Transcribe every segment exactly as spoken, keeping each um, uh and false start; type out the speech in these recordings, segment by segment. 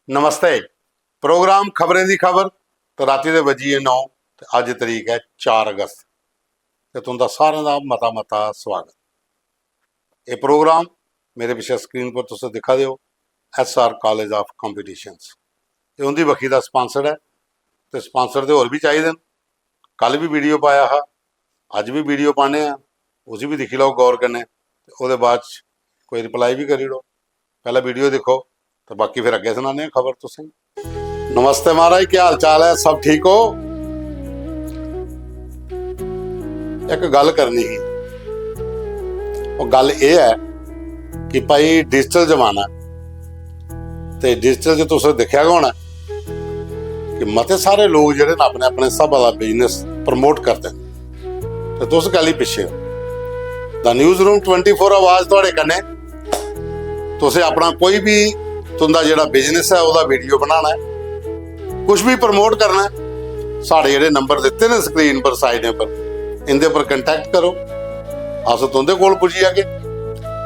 नमस्ते। Programme खबरें दी खबर ते राती दे बज्जी गे नौ ते अज्ज तरीक ऐ चार अगस्त। ते तुं'दा सारें दा मता मता स्वागत। एह् प्रोग्राम मेरे पिच्छे स्क्रीन पर तुस दिक्खा दे ओ, S R College of Competitions। एह् उं'दी बक्खी दा स्पांसर ऐ ते स्पांसर ते होर बी चाहिदे न। कल बी वीडियो पाया हा, अज्ज बी वीडियो पाने आं, उसी बी दिक्खी लैओ गौर कन्नै। ते ओह्दे बाद च कोई रिप्लाई बी करी ओड़ो। पैह्लें वीडियो दिक्खो ते बाकी फिर अग्गें सनाने आं खबर तुसें। नमस्ते महाराज, केह् हाल चाल ऐ? सब ठीक हो? इक गल्ल करनी ही। ओह् गल्ल एह् ऐ कि भाई, डिजिटल जमाना ऐ ते डिजिटल च तुस दिक्खेआ गै होना कि मते सारे लोक जेह्ड़े न, अपने अपने स्हाबा दा बिजनेस प्रमोट करदे न। ते तुस कैह्ली पिच्छे ओ? The news room twenty four आवाज थुआढ़े कन्नै। तुसें अपना कोई बी, तुं'दा जेह्ड़ा बिजनेस ऐ, ओह्दा वीडियो बनाना ऐ, कुछ बी प्रमोट करना ऐ, साढ़े जेह्ड़े नंबर दित्ते न स्क्रीन पर, साइडें पर, इं'दे पर कंटैक्ट करो। अस तुं'दे कोल पुज्जी जागे।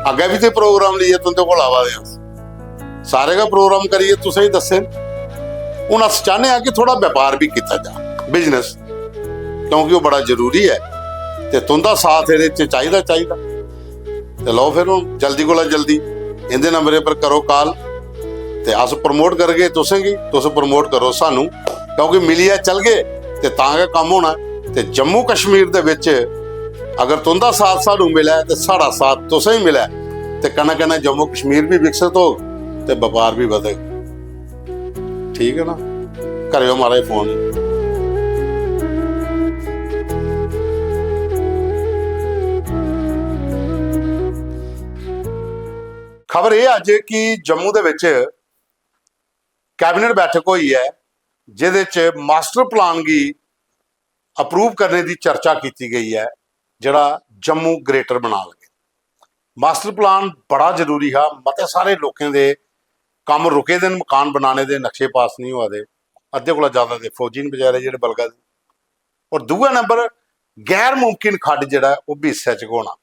अग्गें बी ते प्रोग्राम लेइयै तुं'दे कोल आवा दे आं अस। सारे गै प्रोग्राम करियै तुसें गी दस्से न। हून अस चाह्न्ने आं कि थोह्ड़ा बपार बी कीता जा, बिजनेस, क्योंकि ओह् बड़ा जरूरी ऐ ते तुं'दा साथ एह्दे च चाहिदा, चाहिदा। ते लओ फिर, हून जल्दी कोला जल्दी इं'दे नंबरें पर करो काल ते अस प्रमोट करगे तुसें गी, तुस प्रमोट करो सानू, क्योंकि मिलियै चलगे ते तां गै कम्म होना ऐ। ते जम्मू कश्मीर दे बिच अगर तुं'दा साथ सानू मिलै ते साढ़ा साथ तुसें गी मिलै ते कन्नै कन्नै जम्मू कश्मीर बी विकसत होग ते बपार बी बधग। ठीक है ना? करेओ महाराज फोन। खबर एह् अज्ज कि जम्मू दे बिच कैबिनेट बैठक होई ऐ, जेह्दे च मास्टर प्लान गी अप्रूव करने दी चर्चा कीती गई ऐ, जेह्ड़ा जम्मू ग्रेटर बनान लगे। मास्टर प्लान बड़ा जरूरी हा, मते सारे लोकें दे कम्म रुके दे न, मकान बनाने दे नक्शे पास नहीं होआ दे, अद्धे कोला ज्यादा ते फौजी न बेचारे जेह्ड़े बलगा दे। और दूए नंबर, गैर मुमकिन खड्ड जेह्ड़ा ऐ, ओह् बी हिस्से च गै होना।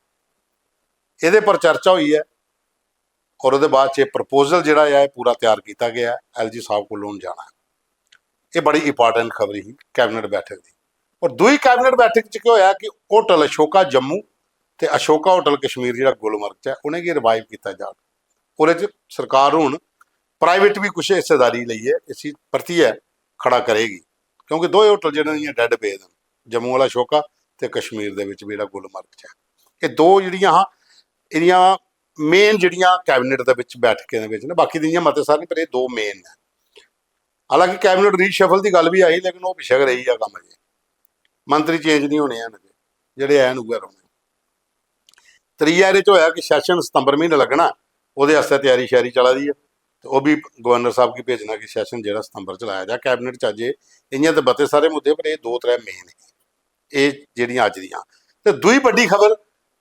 एह्दे पर चर्चा होई ऐ और ओह्दे बाद च एह् प्रपोजल जेह्ड़ा ऐ, एह् पूरा त्यार कीता गेआ ऐ, एल जी साहब कोल हून जाना ऐ। एह् बड़ी इंपॉर्टेंट खबर ही कैबिनेट बैठक दी। और दूई कैबिनेट बैठक च केह् होया कि होटल अशोका जम्मू ते अशोका होटल कश्मीर जेह्ड़ा गुलमर्ग च ऐ, उ'नेंगी रिवाइव कीता जाग। ओह्दे च सरकार हून प्राइवेट बी कुछ हिस्सेदारी लेइयै इसी परतियै खड़ा करेगी, क्योंकि दोए होटल जेह्ड़े न, इ'यां डैड पेदे न, जम्मू आह्ला अशोका ते कश्मीर दे बिच बी जेह्ड़ा गुलमर्ग च ऐ। एह् दो जेह्ड़ियां हां, एह्दियां मेन जेह्ड़ियां कैबिनेट दे बिच बैठकें दे बिच न, बाकी ते इ'यां मते सारे, पर एह् दो मेन न। हालांकि कैबिनेट रीशफल दी गल्ल बी आई, लेकिन ओह् पिच्छें गै रेही गेआ कम्म अजें। मंत्री चेंज नहीं होने हैन अजें, जेह्ड़े हैन उ'ऐ रौह्ने। त्रीया एह्दे च होया कि सैशन सितंबर म्हीने लग्गना, ओह्दे आस्तै त्यारी श्यारी चला दी ऐ, ते ओह् बी गवर्नर साहब गी भेजना कि सैशन जेह्ड़ा सितंबर च लाया जा। कैबिनेट च अज्ज एह्, इ'यां ते बते सारे मुद्दे, पर एह् दो त्रै मेन हे, एह् जेह्ड़ियां अज्ज दियां। ते दूई बड्डी खबर,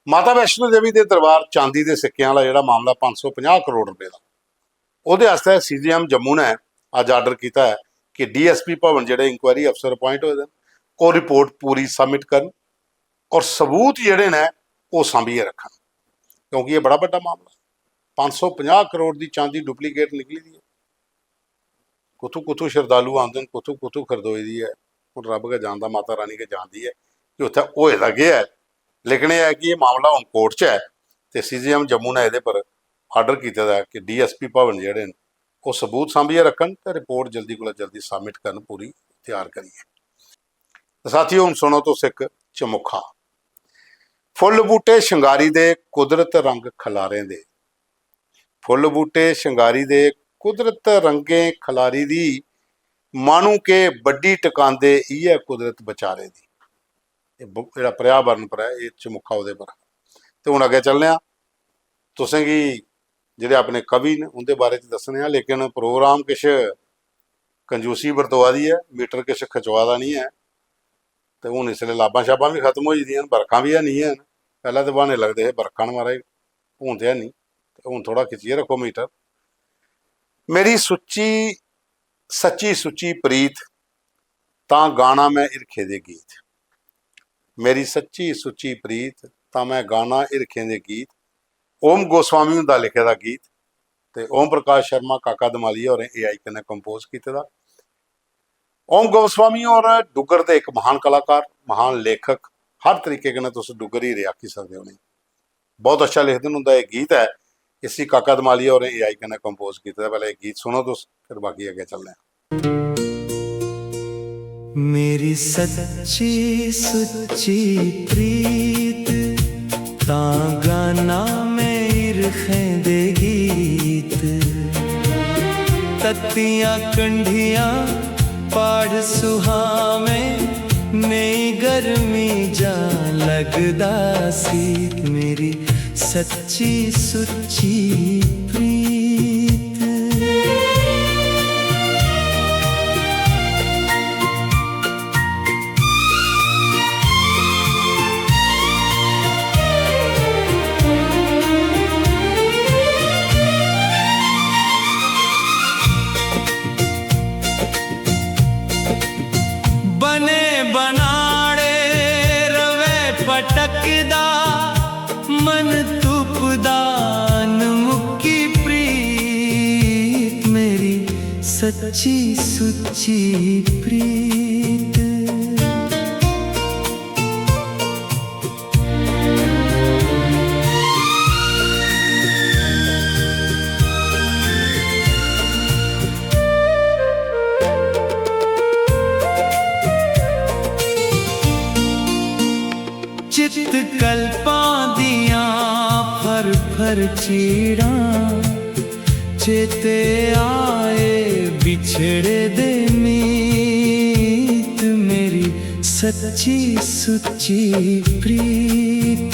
माता वैष्णो देवी दे दरबार चांदी दे सिक्कें आह्ला जेह्ड़ा मामला, पंज सौ पंजाह् करोड़ रपेऽ दा, ओह्दे आस्तै सी जी एम जम्मू ने अज्ज आर्डर कीता ऐ कि डी एस पी भवन जेह्ड़े इंक्वायरी अफसर अपॉइंट होए दे न, ओह् रिपोर्ट पूरी सबमिट करन और सबूत जेह्ड़े न, ओह् सांभियै रक्खन, क्योंकि एह् बड़ा बड्डा मामला ऐ। पंज सौ पंजाह् करोड़ दी चांदी डुप्लीकेट निकली दी ऐ। कुत्थू कुत्थू शरधालु आंदे न, कुत्थू कुत्थू खरदोई दी ऐ, हून रब गै जानदा, माता रानी गै जानदी ऐ कि उत्थै होए दा केह् ऐ। लेकिन एह् ऐ कि एह् मामला हून कोर्ट च ऐ ते सी जी एम जम्मू ने एह्दे पर आर्डर कीते दा ऐ कि डी एस पी भवन जेह्ड़े न, ओह् सबूत सांभियै रक्खन ते रिपोर्ट जल्दी कोला जल्दी सबमिट करन, पूरी त्यार करियै। ते साथियो, हून सुनो तुस इक चमुखा। फुल्ल बूटे शंगारी दे, कुदरत रंग खलारें दे। फुल्ल बूटे शंगारी दे, कुदरत रंगें खलारी दी। माह्नू के बड्डी टकांदे, इ'यै कुदरत बचारें दी। एह् ब-, जेह्ड़ा पर्यावरण पर ऐ, एह् चमुखा ओह्दे पर। ते हून अग्गें चलने आं, तुसेंगी जेह्ड़े अपने कवि न, उं'दे बारे च दस्सने आं, लेकिन प्रोग्राम किश कंजूसी बरतोआ दी ऐ, मीटर किश खचोआ दा निं ऐ। ते हून इसलै लाबां शाबां बी खत्म होई दियां न, बरखां बी है निं हैन। पैह्लें ते ब्हाने लगदे हे बरखां न, महाराज, हून ते है निं। ते हून थोह्ड़ा खिच्चियै रक्खो मीटर। मेरी सुच्ची, सच्ची सुच्ची प्रीत, तां गाना में हिरखे दे गीत। मेरी सच्ची सुच्ची प्रीत, तां में गाना हिरखें दे गीत। ओम गोस्वामी हुंदा लिखे दा गीत। ते ओम प्रकाश शर्मा काका दमालिया होरें एआई कन्नै कंपोज कीते दा। ओम गोस्वामी होर डुग्गर दे इक महान कलाकार, महान लेखक, हर तरीके कन्नै तुस डुग्गर हीरे आखी सकदे ओ उ'नेंगी। बहुत अच्छा लिखदे न। उं'दा एह् गीत ऐ, इसी काका दमालिया होरें एआई कन्नै कंपोज कीते दा। पैह्लें एह् गीत सुनो तुस, फिर बाकी अग्गें चलने आं। मेरी सच्ची सुच्ची प्रीत, तां गाना मैं हिरखें दे गीत। तत्तियां कंढियां, पाड़ सुहावे, नेई गर्मी जा लगदा सीत। मेरी सच्ची सुच्ची प्रीत। बने बनाड़े रवे पटकदा, मन तुपदा न मुक्की प्रीत। मेरी सच्ची सुच्ची प्रीत। चित कल्पां दियां फर फर चीड़ां, चेते आए बिछड़े दे मीत। मेरी सच्ची सुच्ची प्रीत।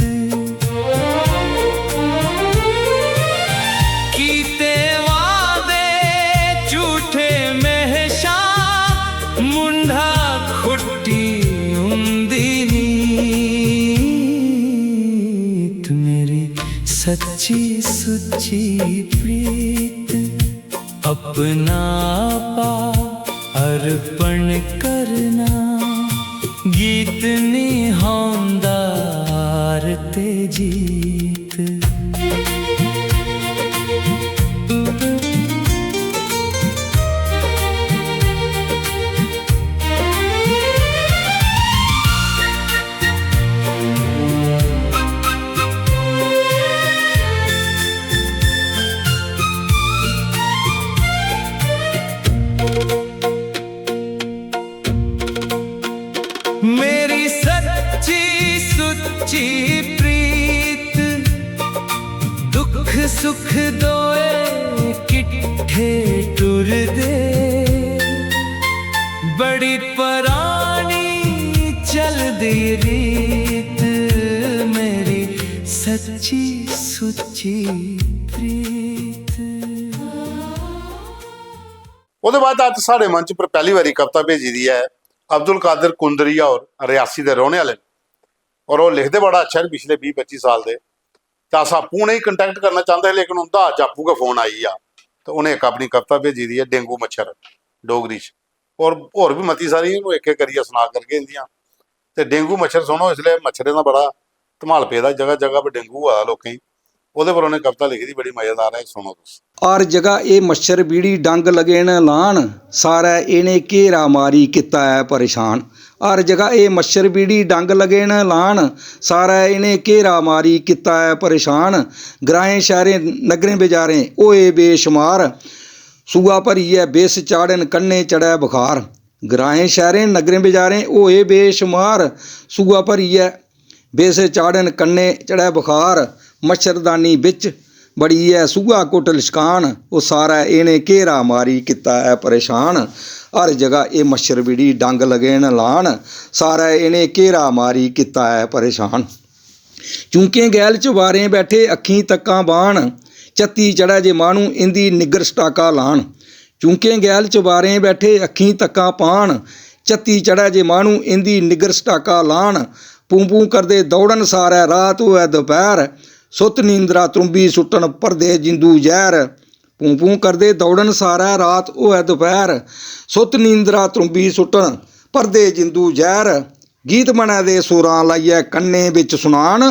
कीते वादे झूठे मेहशा, मुंढा खुट्टी उंदी नीत। मेरी सच्ची सुच्ची प्रीत। अपना आपा अर्पण करना, गीत नी होंदा हार ते जीत। मेरी सच्ची सुच्ची प्रीत, दुख सुख दोए किट्ठे टुरदे। बड़ी परानी चलदी रीत, मेरी सच्ची सुच्ची प्रीत। ओह्दे बाद अज्ज साढ़े मंच पर पैह्ली बारी कविता भेजी दी ऐ अब्दुल कादिर कुंदरिया होर, रियासी दे रौह्ने आह्ले न। होर ओह् लिखदे बड़ा अच्छा न पिछले बीह् पच्ची साल दे। ते अस आपूं उ'नेंगी contact करना चांह्दे हे, लेकिन उं'दा अज्ज आपूं गै फोन आई गेआ। ते उ'नें इक अपनी कविता भेजी दी ऐ डेंगू मच्छर डोगरी च। होर होर बी मती सारी, ओह् इक इक करियै सना करगे इं'दियां। ते डेंगू मच्छर सुनो, इसलै मच्छरें दा बड़ा धमाल पेदा, जगह जगह पर डेंगू होआ दा लोकें गी। ओह्दे पर उ'नें कविता लिखी दी, बड़ी मजेदार ऐ, सुनो तुस। हर जगह एह् मच्छर बीड़ी डंग लगे न लान, सारै इ'नें घेरा मारी कीता ऐ परेशान। हर जगह एह् मच्छर बीड़ी डंग लगे न लान, सारै इ'नें घेरा मारी कीता ऐ परेशान। ग्राएं शैह्रें नगरें बजारें होए बेशुमार, सूआ भरियै बिस चाढ़न कन्नै चढ़ै बखार। ग्राएं शैह्रें नगरें बजारें होए बेशुमार, सूआ भरियै बिस चाढ़न कन्नै चढ़ै बखार। मच्छरदानी बिच बड़ी ऐ सूहा कुट लशकान, ओह् सारै इ'नें घेरा मारी कीता ऐ परेशान। हर जगह एह् मच्छर बीड़ी डंग लगे न लान, सारै इ'नें घेरा मारी कीता ऐ परेशान। चूंकें गैल चबारें बैठे अक्खीं तक्कां बान, चत्ती चढ़ै जे माह्नू इं'दी निग्गर सटाका लान। चूंकें गैल चबारें बैठे अक्खीं तक्कां पान, चत्ती चढ़ै जे माह्नू इं'दी निग्गर सटाका लान। पूं पूं करदे दौड़न सारै रात होऐ दपैह्र, सुत्त नींदरा त्रुंबी सुट्टन भरदे जिंदू जैह्र। पूं पूं करदे दौड़न सारै रात होऐ दपैह्र, सुत्त नींदरा त्रुंबी सुट्टन भरदे जिंदू जैह्र। गीत बनै दे सुरां लाइयै कन्नें बिच सुनान,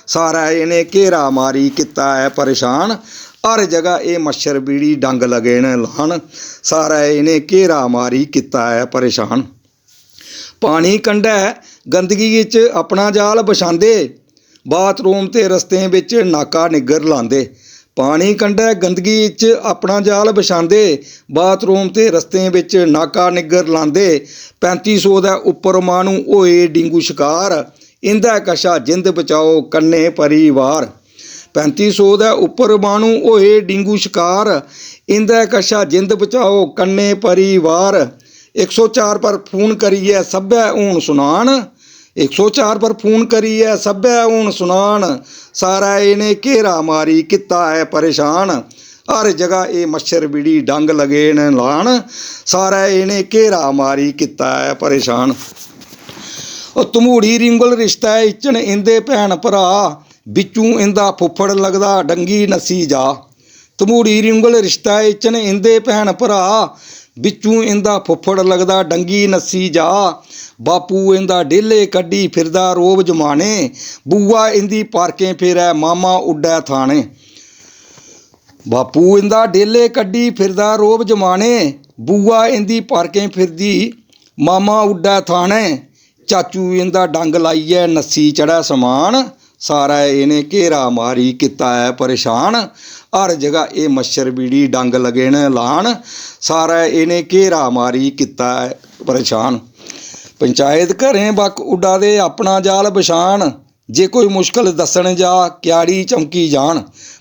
सारै इ'नें घेरा मारी कीता ऐ परेशान। हर जगह एह् मच्छर बीड़ी डंग लगे न लान, सारै इ'नें घेरा मारी कीता ऐ परेशान। पानी कंढै गंदगी इच अपना जाल बछांदे, बाथरूम ते रस्तें बिच नाका निग्गर लांदे। पानी कंढै गंदगी इच अपना जाल बछांदे, बाथरूम ते रस्तें बिच नाका निग्गर लांदे। पैंती सौ दे उप्पर माह्नू होए डेंगू शकार, इं'दे कशा जिंद बचाओ कन्नै परिवार। पैंती सौ दे उप्पर माह्नू होए डेंगू शकार, इं'दे कशा जिंद बचाओ कन्नै परिवार। इक सौ चार पर फोन करियै सब्भै हून सुनान, इक सौ चार पर फोन करियै सब्भै हून सुनान, सारै इ'नें घेरा मारी कीता ऐ परेशान। हर जगह एह् मच्छर बीड़ी डंग लगे न लान, सारै इ'नें घेरा मारी कीता ऐ परेशान। ओह् तमूड़ी रिंगल रिश्तै इच न इं'दे भैन भ्राऽ, बिच्चूं इं'दा फुफ्फड़ लगदा डंगी नस्सी जा। तमूड़ी रिंगल रिश्तै इच न इं'दे भैन भ्राऽ, बिच्चूं इं'दा फुफ्फड़ लगदा डंगी नस्सी जा। बापू इं'दा डेले कड्ढी फिरदा रोब जमाने, बुआ इं'दी पार्कें फिरै मामा उड्डै थाने। बापू इं'दा डेले कड्ढी फिरदा रोब जमाने, बुआ इं'दी पार्कें फिरदी मामा उड्डै थाने। चाचू इं'दा डंग लाइयै नस्सी चढ़ै समान, सारै इ'नें घेरा मारी कीता ऐ परेशान। हर जगह एह् मच्छर बीड़ी डंग लगे न लान, सारै इ'नें घेरा मारी कीता ऐ परेशान। पंचायत घरें बक्ख उड्डा दे अपना जाल बछान, जे कोई मुश्कल दस्सन जा क्याड़ी चमकी जान।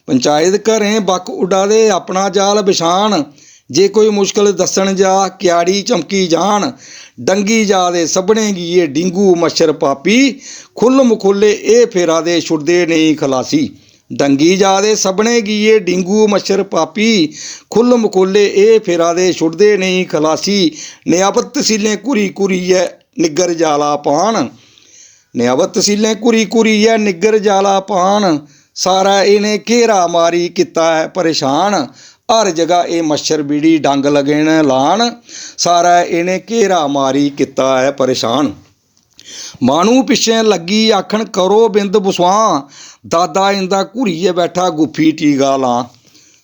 पंचायत घरें बक्ख उड्डा दे अपना जाल बछान, जे कोई मुश्कल दस्सन जा क्याड़ी चमकी जान। डंगी जा दे सभनें गी एह् डेंगू मच्छर पापी, खु'ल्ल मखु'ल्ले एह् फेरा दे छुड़दे नेईं खलासी। डंगी जा दे सभनें गी एह् डेंगू मच्छर पापी, खु'ल्ल मखु'ल्ले एह् फेरा दे छुड़दे नेईं खलासी। नियाबत तसीलें घुरी घुरियै निग्गर जाला पान। नियाबत तसीलें घुरी घुरियै निग्गर जाला पान, सारै इ'नें घेरा मारी कीता ऐ परेशान। हर जगह एह् मच्छर बीड़ी डंग लगे न लान, सारै इ'नें घेरा मारी कीता ऐ परेशान। माह्नू पिच्छें लग्गी आखन करो बिंद बसोआं, दादा इं'दा घुरियै बैठा गुफ्फी टीका लां।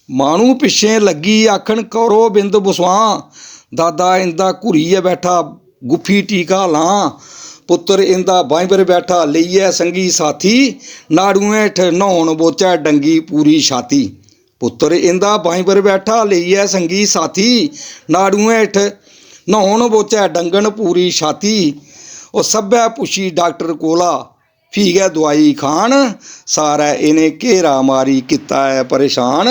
माह्नू पिच्छें लग्गी आखन करो बिंद बसोआं, दादा इं'दा घुरियै बैठा गुफ्फी टीका लां। पुत्तर इं'दा बाहीं पर बैठा लेइयै संगी साथी, नाड़ुएं हेठ न्हौन बौह्चै डंगी पूरी छाती। पुत्तर इं'दा बाहीं पर बैठा लेइयै संगी साथी, नाड़ुएं हेठ न्हौन बौह्चै डंगन पूरी छाती। ओह् सब्भै पुच्छी डाक्टर कोला, फ्ही गै दोआई खान, सारै इ'नें घेरा मारी कीता ऐ परेशान।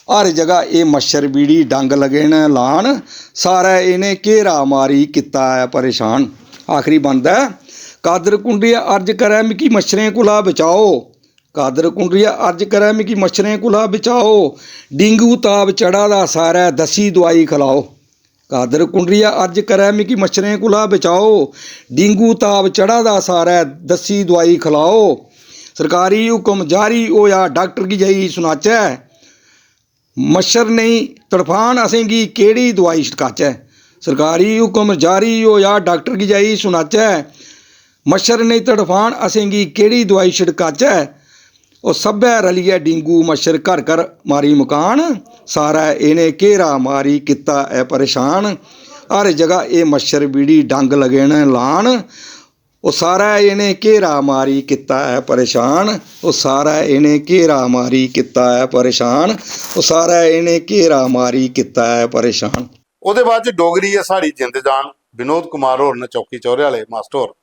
हर जगह एह् मच्छर बीड़ी डंग लगे न लान, सारै इ'नें घेरा मारी कीता ऐ परेशान। आखरी बंद ऐ, कादर कुंडलिया अर्ज करै मिगी मच्छरें कोला बचाओ, कादर कुंडलिया अर्ज करै मिगी मच्छरें कोला बचाओ, डेंगू ताप चढ़ा दा सारै दस्सी दोआई खलाओ। कादर कुंडलिया अर्ज करै मिगी मच्छरें कोला बचाओ, डेंगू ताप चढ़ा दा सारै दस्सी दोआई खलाओ। सरकारी हुकम जारी होआ डाक्टर गी जाई सनाचै, मच्छर नेईं तड़फान असेंगी केह्ड़ी दोआई छड़काचै। सरकारी हुकम जारी होआ डाक्टर गी जाई सनाचै, मच्छर नेईं तड़फान असेंगी केह्ड़ी दोआई छड़काचै। ओह् सब्भै रलियै डेंगू मच्छर घर घर मारी मकान, सारै इ'नें घेरा मारी कीता ऐ परेशान। हर जगह एह् मच्छर बीड़ी डंग लगे न लान, ओह् सारै इ'नें घेरा मारी कीता ऐ परेशान। ओह् सारै इ'नें घेरा मारी कीता ऐ परेशान। ओह् सारै इ'नें घेरा मारी कीता ऐ परेशान। ओह्दे बाद च डोगरी ऐ साढ़ी जिंद जान, विनोद कुमार होर न, चौकी चौरे आह्ले मास्टर होर,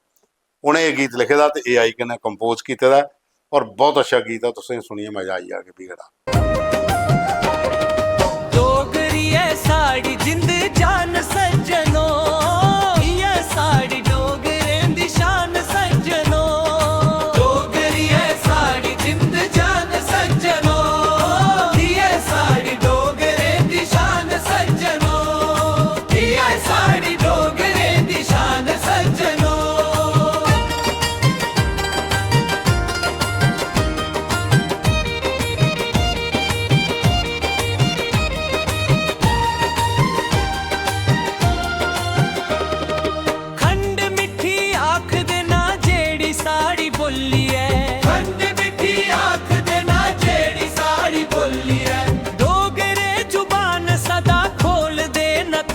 उ'नें एह् गीत लिखे दा ते एआई कन्नै कंपोज कीते दा ऐ। और बहुत अच्छा गीत ऐ, तुसें सुनियै मजा आई जाग, एह् बी जेह्ड़ा। डोगरी ऐ साढ़ी जिंद जान सज्जनो, इ'यै साढ़ी डोगरें दी शान सज्जनो। डोगरी ऐ साढ़ी जिंद जान सज्जनो, इ'यै साढ़ी डोगरें दी शान सज्जनो, इ'यै साढ़ी डोगरें दी शान सज्जनो।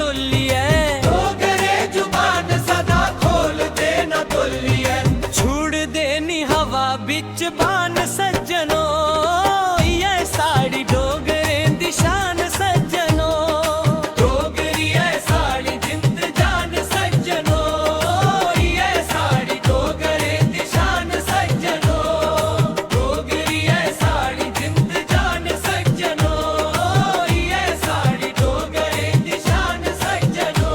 तोलियै। डोगरे जुबान सदा खोलदे न तोलियै। छुड़दे नी हवा बिच बाण सज्जनो, इयै साढ़ी डोगरें दी शान सज्जनो। डोगरी ऐ साढ़ी जिंद जान सज्जनो, इयै साढ़ी डोगरें दी शान सज्जनो। डोगरी ऐ साढ़ी जिंद जान सज्जनो, इयै साढ़ी डोगरें दी शान सज्जनो।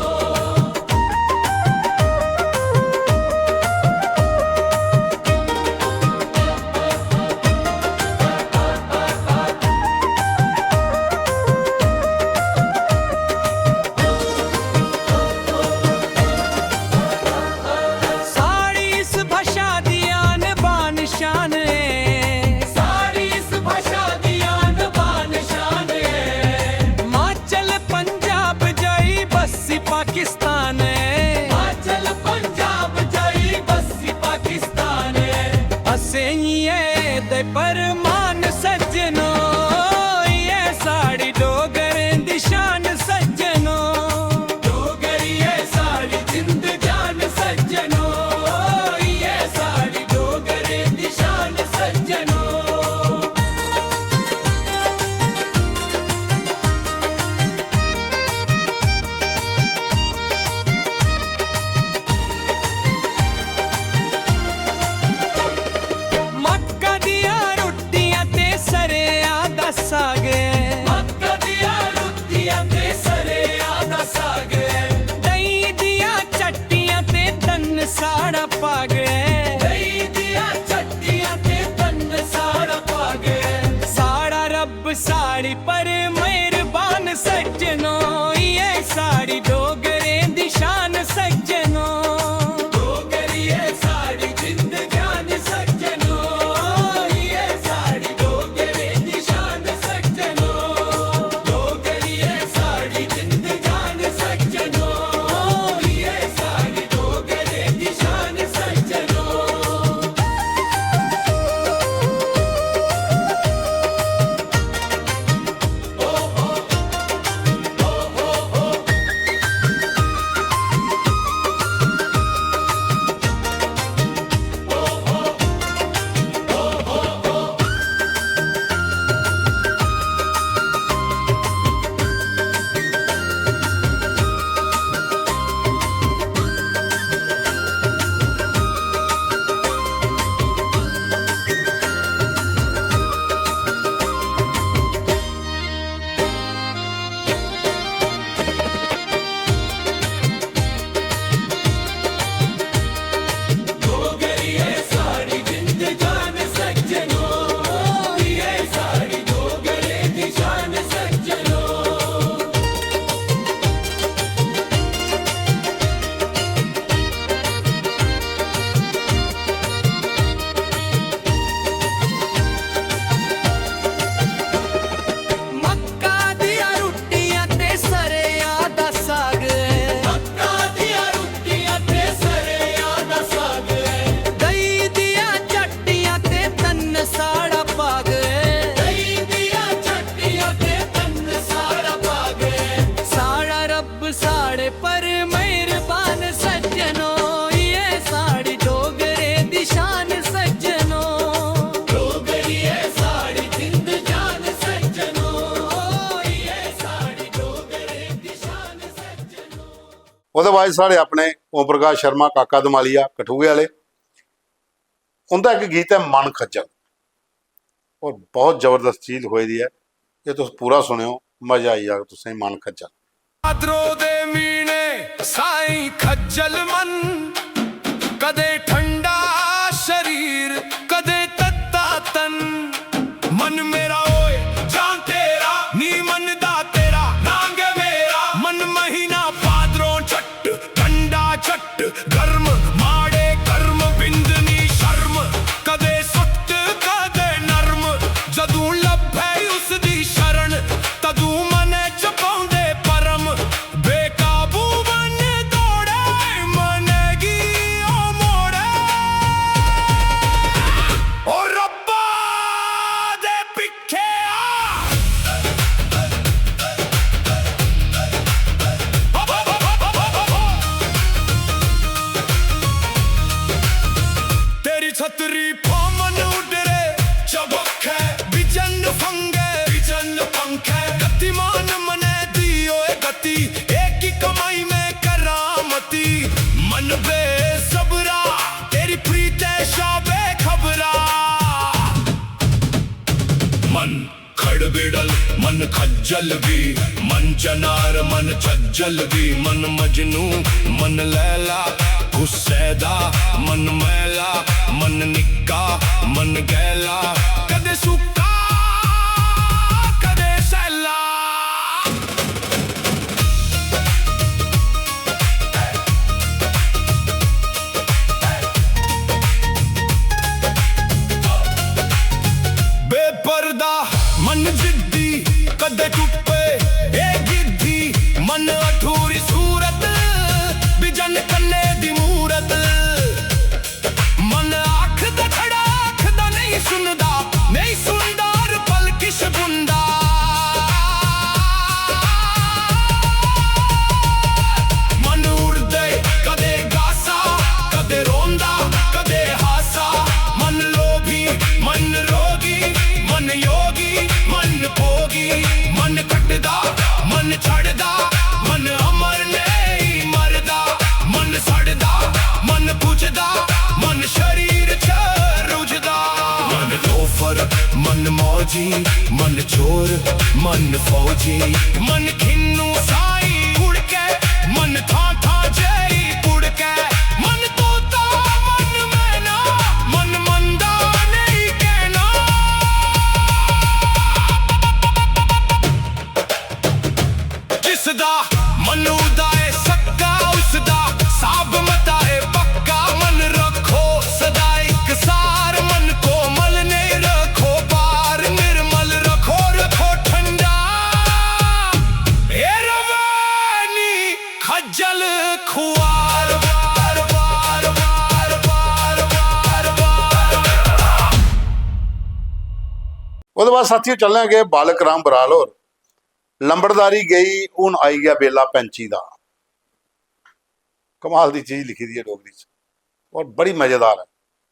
साढ़ी इस भाशा दी आन बान शान ऐ। साढ़ी इस भाशा दी आन बान शान ऐ। हिमाचल पंजाब जाई बस्सी पाकिस्तान ऐ। हिमाचल पंजाब जाई बस्सी पाकिस्तान ऐ। असें ई एह्दे पर मान सज्जनो, एह् साढ़ी डोगरें दी शान सज्जनो। डोगरी ऐ साढ़ी जिंद जान सज्जनो, इयै साढ़ी डोगरें दी शान सज्जनो। मक्का दियां रुट्टियां ते सरेआं दा साग। मक्का दियां रुट्टियां ते सरेआं दा साग। देहीं दियां चट्टियां ते धन साढ़ा भाग। देहीं दियां चट्टियां ते धन साढ़ा भाग। साढ़ा रब साढ़ी पर मेहरबान सज्जनो, इयै साढ़ी डोगरें दी शान सज्जनो। डोगरी ऐ साढ़ी जिंद जान सज्जनो, इयै साढ़ी डोगरें दी शान सज्जनो। डोगरी ऐ साढ़ी जिंद जान सज्जनो, इयै साढ़ी डोगरें दी शान सज्जनो। मक्का दियां रुट्टियां ते सरेआं दा साग। मक्का दियां रुट्टियां ते सरेआं दा साग। देहीं दियां चट्टियां ते धन साढ़ा भाग। देहीं दियां चट्टियां ते धन साढ़ा भाग। साढ़ा रब साढ़े पर मेहरबान सज्जनो, इयै साढ़ी डोगरें दी शान सज्जनो। डोगरी ऐ साढ़ी जिंद जान सज्जनो, इयै साढ़ी डोगरें दी शान सज्जनो। ओह्दे बाद साढ़े अपने ओम प्रकाश शर्मा, काका धमालिया, कठुए आह्ले, उं'दा इक गीत ऐ मन खज्जल, और बहुत जबरदस्त चीज होई दी ऐ। एह् तुस पूरा सुनेओ, मजा आई जाग तुसें, मन खज्जल। भादरों दे म्हीने साईं खज्जल मन, कदें ठंडा शरीर, कदें तत्ता तन। मन मेरा ओए जां तेरा, नी मनदा तेरा नां गै मेरा। मन महीना भादरों झट्ट, ठंडा झट्ट गर्म, माड़े कर्म बिंद नी शर्म। कदे सख्त कदे नरम, जदूं लब्भै उसदी शरण, तदूं मनै च पौंदे परम। बेकाबू मन दौड़े, मनै गी ओह् मोड़े। जलवी मन चनार, मन छज्जलवी, मन मजनू, मन लैला, गुस्से दा मन मैला, मन निक्का, मन गैला, कदे सुक्का, कदे सैला। बेपर्दा मन जिद्दी, कदे टुप्पे ए गिद्दी, मन अठूरी सूरत, बिजन कन्ने दी मूरत। मन आखदा छड़ा आखदा, नहीं सुनदा, नहीं सुनदा, हर पल किश बुनदा। मन उड़दे, कदे गासा, कदे रोंदा, कदे हासा। मन लोभी, मन रोगी, मन योगी, मन भोगी। मन कटदा, मन छड़दा, मन अमर नेईं मरदा। मन सड़दा, मन बुझदा, मन शरीर च रुझदा। मन लोफर, मन मौजी, मन चोर, मन फौजी। मन खिन्नू साई उड़के, मन थां थां जेई पुड़के। मन तोता, मन मैना, मन मंदा नेईं कहना। जिसदा मन उदा ऐ सक्का, उसदा साब मता ऐ पक्का। मन रखो सदा इक सार, मन कोमल ने रखो पार। निर्मल रखो, रखो ठंडा, ए रवै नी खज्जल खुआर। वार, वार, वार, वार, वार, वार, वार, वार। ओह्दे बाद साथियों, चलने अग्गें बालक राम बराल होर। लंबड़दारी गेई, हून आई गेआ बेल्ला पैंची दा। कमाल दी चीज लिखी दी ऐ डोगरी च, और बड़ी मजेदार ऐ।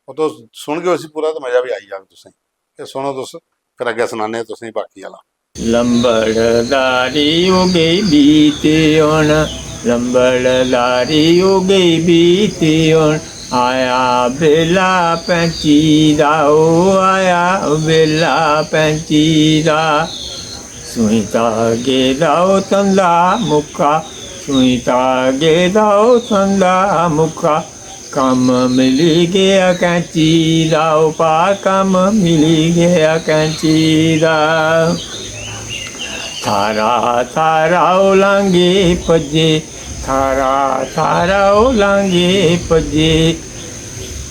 और तुस सुनगे उसी पूरा, ते मजा बी आई जाग तुसें। एह् सुनो तुस, फिर अग्गें सनाने आं तुसें बाकी आह्ला। लंबड़दारी हो गई बीती हुन, लंबड़दारी हो गई बीती हुन, आया बेला पैंची दा, ओ आया बेला पैंची दा। सुई धागे दा ओ तंदा मुक्का, सुई धागे दा ओ तंदा मुक्का, कम्म मिली गेआ कैंची दा, ओ भा कम्म मिली गेआ कैंची दा। थारा थारा ओ लांगे भज्जे, थारा थारा ओ लांगे भज्जे,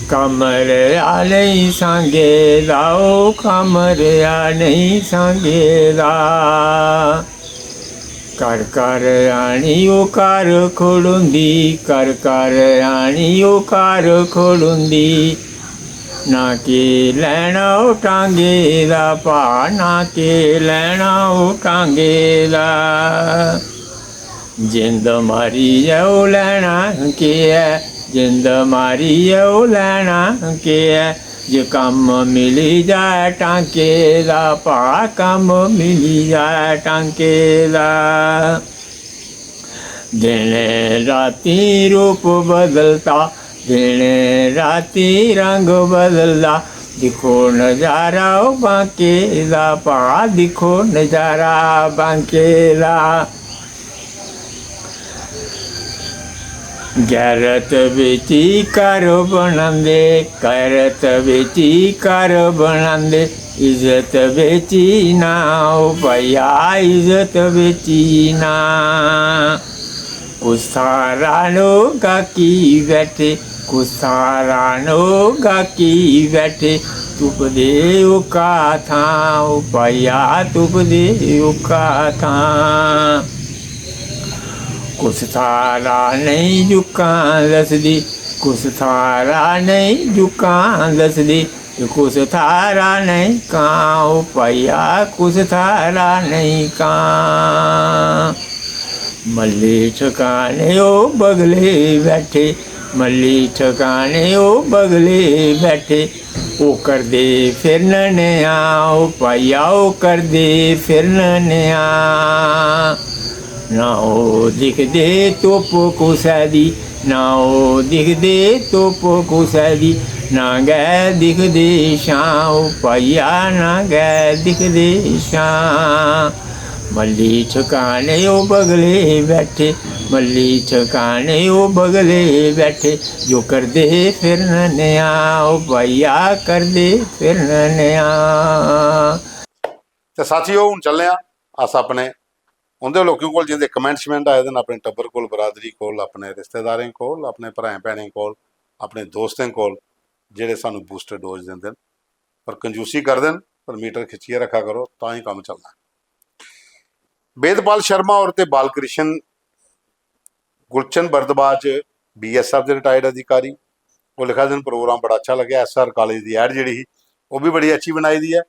कम्म रेहा नेईं सांगे दा, ओ कम्म रेहा नेईं सांगे दा। घर घर आनी ओ घर खड़ोंदी, घर घर आनी ओ घर खड़ोंदी। ना के लैना ओ टांगे दा भा, ना के लैना ओ टांगे दा। जिंद मारियै ओ लैना केह् ऐ, जिंद मारियै ओ लैना केह् ऐ। जे कम्म मिली जाए टांके दा भा, कम्म मिली जाए टांके दा। दिनें रातीं रूप बदलदा, दिनें रातीं रंग बदलदा। दिक्खो नजारा ओ बांके दा भा, दिक्खो नजारा बांके दा। गैरत बिच ही घर बनांदे, गैरत बिच ही घर बनांदे, इज्जत बिच ही ना ओ भैया, इज्जत बिच ही ना। कुस थारा नो गाकी बैठे, कुस थारा नो गाकी बैठे, तुपदे उक्का थां ओ भैया, तुपदे उक्का थां। कुस थारा नेईं जुक्कां दसदी, कुस थारा नेईं जुक्कां दसदी, कुस थारा नेईं कां ओ भैया, कुस थारा नेईं कां। मल्ली ठकाने ओ बगले बैठे, मल्ली ठकाने ओ बगले बैठे, ओ करदे फिरन नेआ, ओ भाइया, ओ करदे फिरन नेआ। ना ओ दिखदे धुप्प कुसै दी, ना ओ दिखदे धुप्प कुसै दी, ना गै दिखदे छां, ओ भाइया, ना गै दिखदे छां। मल्ली ठकाने ओ बगले बैठे, मल्ली ठकाने ओ बगले बैठे, जो करदे फिरन नेआ, ओ भाइया करदे फिरन नेआ। ते साथियो, हून चलने आं अस अपने उं'दे लोकें कोल जिं'दे कमेंट शमेंट आए दे न, अपने टब्बर कोल, बरादरी कोल, अपने रिश्तेदारें कोल, अपने भ्राएं भैनें कोल, अपने दोस्तें कोल, जेह्ड़े सानूं बूस्टर डोज दिंदे न, पर कंजूसी करदे न, पर मीटर खिच्चियै रक्खा करो, तां ही कम्म चलना। वेदपाल शर्मा होर ते बालकृष्ण गुलशन बरदबाज, बीएसएफ दे रिटायर्ड अधिकारी, ओह् लिखा दे न, प्रोग्राम बड़ा अच्छा लग्गेआ। एसआर कालेज दी ऐड जेह्ड़ी ही, ओह् बी बड़ी अच्छी बनाई दी ऐ।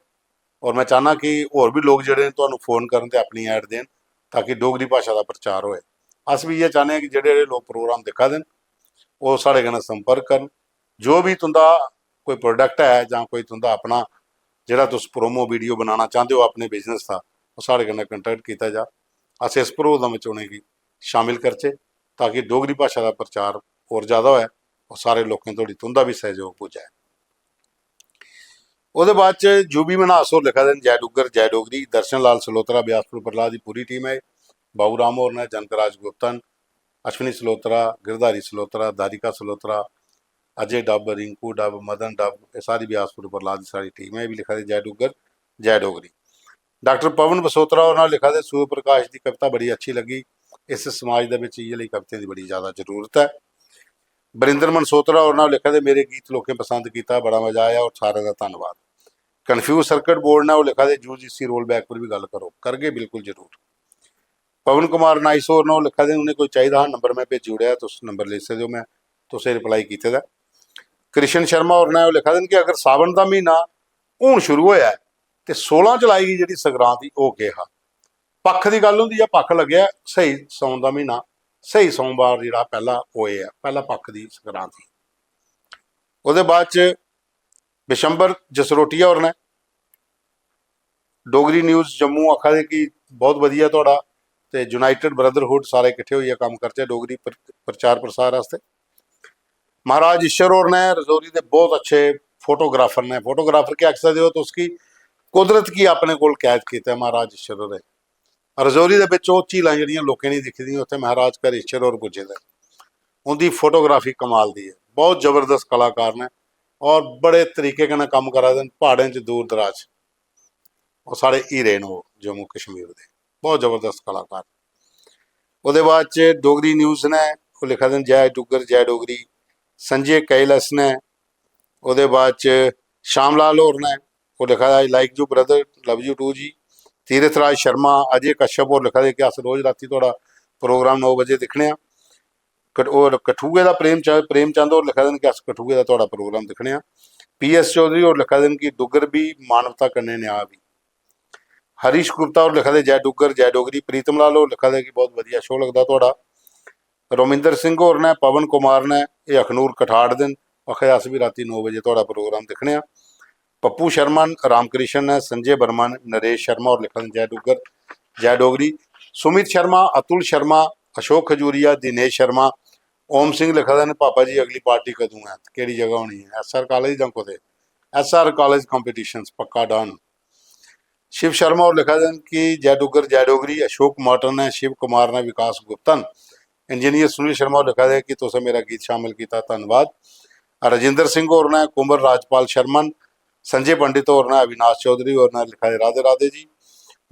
और में चाहना कि होर बी लोक जेह्ड़े न, तुहानू फोन करन ते अपनी ऐड देन, ताकि डोगरी भाशा दा प्रचार होए। अस बी इ'यै चाह्न्ने आं कि जेह्ड़े जेह्ड़े लोक प्रोग्राम दिक्खा दे न, ओह् साढ़े कन्नै संपर्क करन। जो बी तुं'दा कोई प्रोडक्ट ऐ जां कोई तुं'दा अपना जेह्ड़ा तुस प्रोमो वीडियो बनाना चांह्दे ओ अपने बिजनेस दा, ओह् साढ़े कन्नै कंटैक्ट कीता जा। अस इस प्रोग्राम च उ'नेंगी शामिल करचै, ताकि डोगरी भाशा दा प्रचार होर ज़्यादा होऐ और सारे लोकें धोड़ी तुं'दा बी सैह्योग पुज्जै। ओह्दे बाद च यूबी मन्हास होर लिखा दे न, "जय डुग्गर, जय डोगरी।" दर्शन लाल सलोत्रा, ब्यासपुर प्रलाह दी पूरी टीम ऐ। बाबू राम होर न, जनक राज गुप्ता न, अश्विनी सलोत्रा, गिरधारी सलोत्रा, दारिका सलोत्रा, अजय डब, रिंकू डब, मदन डब, एह् सारी ब्यासपुर प्रलाह दी सारी टीम ऐ। एह् बी लिखा दे, "जय डुग्गर, जय डोगरी।" डॉक्टर पवन बसोत्रा होर नाल लिखा दे, "सूर्य प्रकाश दी कविता बड़ी अच्छी लग्गी। इस समाज दे बिच इ'यै लेई कवितें दी बड़ी ज्यादा जरूरत ऐ।" बरिंदर मनसोत्रा होर नाल लिखा दे, "मेरे गीत लोकें पसंद कीता, बड़ा मजा आया और सारें दा धन्नवाद।" कन्फ्यूज सर्किट बोर्ड ने ओह् लिखा दे, "यूजीसी रोल बैक पर बी गल्ल करो।" करगे, बिल्कुल जरूर। पवन कुमार नाइस होर न, ओह् लिखा दे, "उ'नें कोई चाहिदा हा, नंबर में भेजी ओड़ेआ, तुस नंबर लेई सकदे ओ, में तुसें रिप्लाई कीते दा।" कृष्ण शर्मा होर ने ओह् लिखा दे न कि अगर सावन दा म्हीना हून शुरू होया ऐ ते सोलां जुलाई गी जेह्ड़ी संगरांद ही, ओह् केह् हा? पक्ख दी गल्ल होंदी ऐ, पक्ख लग्गेआ, स्हेई सौन दा म्हीना, स्हेई सोमवार जेह्ड़ा पैह्ला ओह् ऐ, पैह्ला पक्ख दी संगरांद ही। ओह्दे बाद च बिशंबर जसरोटिया होर ने डोगरी न्यूज जम्मू आखा दे कि बहुत बधिया थुआढ़ा ते यूनाइटेड ब्रदरहुड, सारे किट्ठे होइयै कम्म करचै डोगरी प्र-, प्रचार प्रसार आस्तै। महाराज ईश्वर होर ने रजौरी दे बहुत अच्छे फोटोग्राफर ने, फोटोग्राफर केह् आखी सकदे ओ तुस कि कुदरत गी अपने कोल कैद कीता ऐ महाराज ईश्वर होरें। रजौरी दे बिच ओह् झीलां जेह्ड़ियां लोकें निं दिक्खी दियां, उत्थै महाराज हरीश्वर होर पुज्जे दे। उं'दी फोटोग्राफी कमाल दी ऐ, बहुत जबरदस्त कलाकार न और बड़े तरीके कन्नै कम्म करा दे न प्हाड़ें च दूर दराज। ओह् साढ़े हीरे न, ओह् जम्मू कश्मीर दे बहुत जबरदस्त कलाकार। ओह्दे बाद च डोगरी न्यूज ने ओह् लिखा दे न, "जय डुग्गर, जय डोगरी।" संजय कैलस ने, ओह्दे बाद च श्याम लाल होर ने, ओह् लिखा दा, "I like you brother, love you too जी।" तीरथ राज शर्मा, अजय कश्यप होर लिखा दे कि अस रोज रातीं थुआढ़ा प्रोग्राम नौ बजे दिक्खने आं। कठ-, होर कठुए दा प्रेम च-, प्रेम चंद होर लिखा दे न कि अस कठुए दा थुआढ़ा प्रोग्राम दिक्खने आं। पी एस चौधरी होर लिखा दे न कि डुग्गर बी, मानवता कन्नै न्याऽ बी। हरीश गुप्ता होर लिखा दे, "जय डुग्गर, जय डोगरी।" प्रीतम लाल होर लिखा दे कि बहुत बधिया शो लगदा थुआढ़ा। रोमिंदर सिंह होर ने, पवन कुमार ने, एह् अखनूर कठाड़ दे न, आखा दे, "अस बी रातीं नौ बजे थुआढ़ा प्रोग्राम दिक्खने आं।" पप्पू शर्मा न, रामकृष्ण ने, संजय वर्मा ने, नरेश शर्मा होर लिखा दे, "जय डुग्गर, जय डोगरी।" सुमित शर्मा, अतुल शर्मा, अशोक खजूरिया, दिनेश शर्मा, ओम सिंह लिखा दे न, "पापा जी, अगली पार्टी कदूं ऐ, केह्ड़ी जगह होनी ऐ, एस आर कालेज जां कुतै?" एस आर कालेज कॉम्पिटिशन्स पक्का डन। शिव शर्मा होर लिखा दे न कि "जय डुग्गर, जय डोगरी।" अशोक मार्टन ने, शिव कुमार ने, विकास गुप्ता न। इंजीनियर सुनील शर्मा होर लिखा दे कि "तुसें मेरा गीत शामिल कीता, धन्नवाद।" राजेंद्र सिंह होर ने, कुंवर राजपाल शर्मा न, संजय पंडित होर ने, अविनाश चौधरी होर ने लिखा दे, "राधे राधे जी।"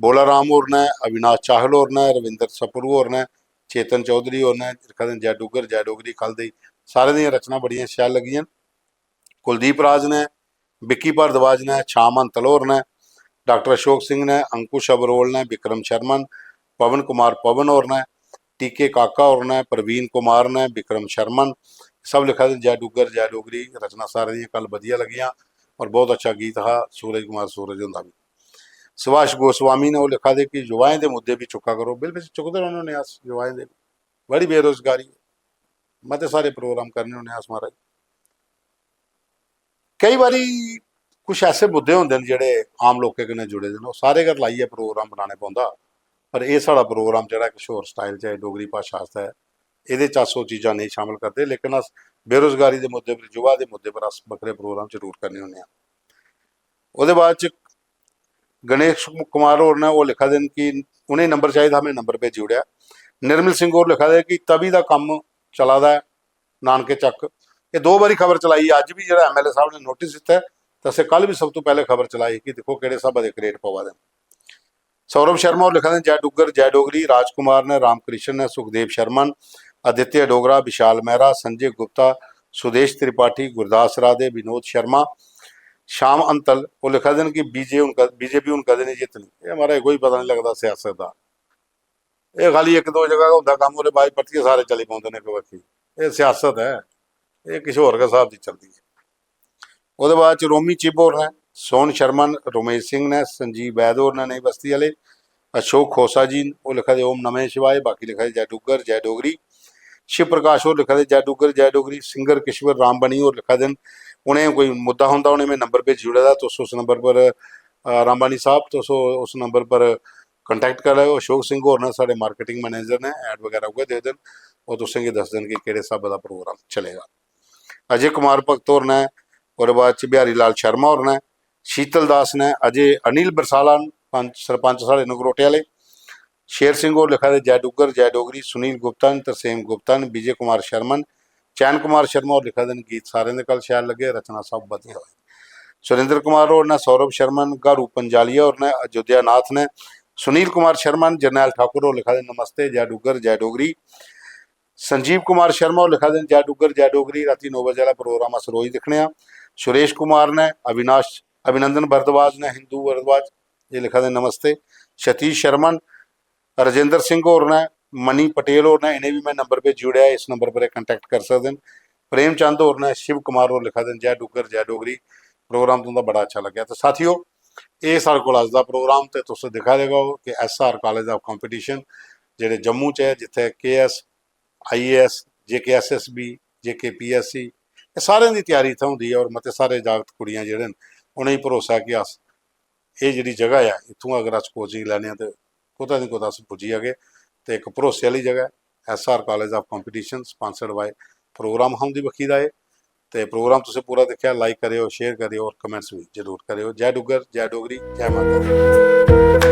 बोला राम होर ने, अविनाश चाहल होर ने, रविंद्र सप्पड़ू होर ने, चेतन चौधरी होर ने लिखा दे न, "जय डुग्गर, जय डोगरी।" कल दी सारें दियां रचनां बड़ियां शैल लग्गियां न। कुलदीप राज ने, विक्की भारद्वाज ने, छाम अंतल होर ने, डॉक्टर अशोक सिंह ने, अंकुश अबरोल ने, विक्रम शर्मा ने, पवन कुमार पवन होर ने, टी के काका होर ने, प्रवीण कुमार ने, विक्रम शर्मा ने, सब लिखा दे, "जय डुग्गर, जय डोगरी।" रचना सारें दियां कल बधिया लगियां और बहुत अच्छा गीत हा सूरज कुमार सूरज हुंदा बी। सुभाष गोस्वामी ने ओह् लिखा दे कि युवाएं दे मुद्दे बी चुक्का करो। बिल्कुल चुकदे रौह्ने होन्ने अस युवाएं दे, बड़ी बेरोजगारी ऐ, मते सारे प्रोग्राम करने होन्ने अस महाराज। केई बारी कुछ ऐसे मुद्दे होंदे न जेह्ड़े आम लोकें कन्नै जुड़े दे न, ओह् सारे गै लाइयै प्रोग्राम बनाने पौंदा। पर एह् साढ़ा प्रोग्राम जेह्ड़ा किश होर स्टाइल च ऐ, डोगरी भाशा आस्तै, एह्दे च अस ओह् चीजां नेईं शामिल करदे, लेकिन अस बेरोजगारी दे मुद्दे पर, युवा दे मुद्दे पर अस बक्खरे प्रोग्राम जरूर करने होन्ने आं। ओह्दे बाद च गणेश कुमार होर न, ओह् लिखा दे न कि उ'नें नंबर चाहिदा, में नंबर भेजी ओड़ेआ। निर्मल सिंह होर लिखा दे कि तवी दा कम्म चला दा ऐ नानके चक। एह् दो बारी खबर चलाई, अज्ज बी जेह्ड़ा एमएलए साहब ने नोटिस दित्ता ऐ, ते असें कल बी सब तों पैह्ले खबर चलाई कि दिक्खो केह्ड़े स्हाबै दे क्रेट पवा दे न। सौरभ शर्मा होर लिखा दे न, "जय डुग्गर, जय डोगरी।" राजकुमार ने, रामकृष्ण ने, सुखदेव शर्मा न, आदित्य डोगरा, विशाल मेहरा, संजय गुप्ता, सुदेश त्रिपाठी, गुरदास राधे, विनोद शर्मा, श्याम अंतल, ओह् लिखा दे न कि बीजे हुन क-, बीजेपी हुन कदें नहीं जित्तनी। एह् महाराज कोई पता नहीं लगदा सियासत दा। एह् खाली इक दो जगह गै होंदा कम्म, ओह्दे बाद परतियै सारे चली पौंदे न इक बक्खी। एह् सियासत ऐ, एह् किश होर गै स्हाब दी चलदी ऐ। ओह्दे बाद च रोमी चिब होर न, सोहन शर्मा न, रमेश सिंह न, संजीव वैद होर न, नई बस्ती आह्ले, अशोक खोसा जी न, ओह् लिखा दे "ओम नमः शिवाय", बाकी लिखा दे "जय डुग्गर, जय डोगरी"। शिव प्रकाश होर लिखा दे "जय डुग्गर, जय डोगरी"। सिंगर किश्वर रामबनी होर लिखा दे न, उ'नें कोई मुद्दा होंदा, उ'नें में नंबर भेजी ओड़े दा, तुस उस नंबर पर, अ, रामबनी साहब, तुस ओ-, उस नंबर पर कांटेक्ट करी लैओ। अशोक सिंह होर न, साढ़े मार्केटिंग मैनेजर न, ऐड बगैरा उ'ऐ दिखदे न, ओह् तुसेंगी दसदे न कि केह्ड़े स्हाबै दा प्रोग्राम चलेगा। अजय कुमार भगत होर न, ओह्दे बाद च बिहारी लाल शर्मा होर न, शीतल दास न, अजय, अनिल बरसाला न, पंच, सरपंच साढ़े नगरोटे आह्ले। शेर सिंह होर लिखा दे "जय डुग्गर, जय डोगरी"। सुनील गुप्ता न, तरसेम गुप्ता न, विजय कुमार शर्मा न, चैन कुमार शर्मा होर लिखा दे न, "गीत सारें दे कल शैल लग्गे, रचना सब बधिया होई।" सुरेंद्र कुमार होर न, सौरभ शर्मा न, गारू पंजालिया होर न, अयोध्या नाथ न, सुनील कुमार शर्मा न, जरनैल ठाकुर होर लिखा दे, "नमस्ते, जय डुग्गर, जय डोगरी।" संजीव कुमार शर्मा होर लिखा दे न, "जय डुग्गर, जय डोगरी।" रातीं नौ बजे आह्ला प्रोग्राम अस रोज दिक्खने आं। सुरेश कुमार ने, अविनाश, अभिनंदन भारद्वाज ने, हिंदू भारद्वाज, एह् लिखा दे, "नमस्ते।" सतीश शर्मा न, राजेंद्र सिंह होर न, मनी पटेल होर न, इ'नें बी में नंबर भेजी ओड़ेआ, इस नंबर पर एह् कांटेक्ट करी सकदे न। प्रेमचंद होर न, शिव कुमार होर लिखा दे न, "जय डुग्गर, जय डोगरी, प्रोग्राम तुं'दा बड़ा अच्छा लग्गेआ।" ते साथियो, एह् साढ़े कोल अज्ज दा प्रोग्राम, ते तुस दिक्खा दे गै ओ कि एसआर कालेज आफ कंपीटिशन जेह्ड़े जम्मू च ऐ, जित्थै केएएस, आईएएस, जेकेएसएसबी, जेकेपीएससी, एह् सारें दी त्यारी इत्थै होंदी ऐ, और मते सारे जागत कुड़ियां जेह्ड़े न, उ'नेंगी भरोसा ऐ कि अस, एह् जेह्ड़ी जगह ऐ, इत्थुआं अगर अस कोचिंग लैने आं ते कुतै ना कुतै अस पुज्जी जागे। ते इक भरोसे आह्ली जगह ऐ, SR college of competition, sponsored by programme हा उं'दी बक्खी दा एह्। ते प्रोग्राम तुसें पूरा दिक्खेआ, लाइक करेओ, शेयर करेओ और कमेंट्स बी जरूर करेओ। जय डुग्गर, जय डोगरी, जय माता दी।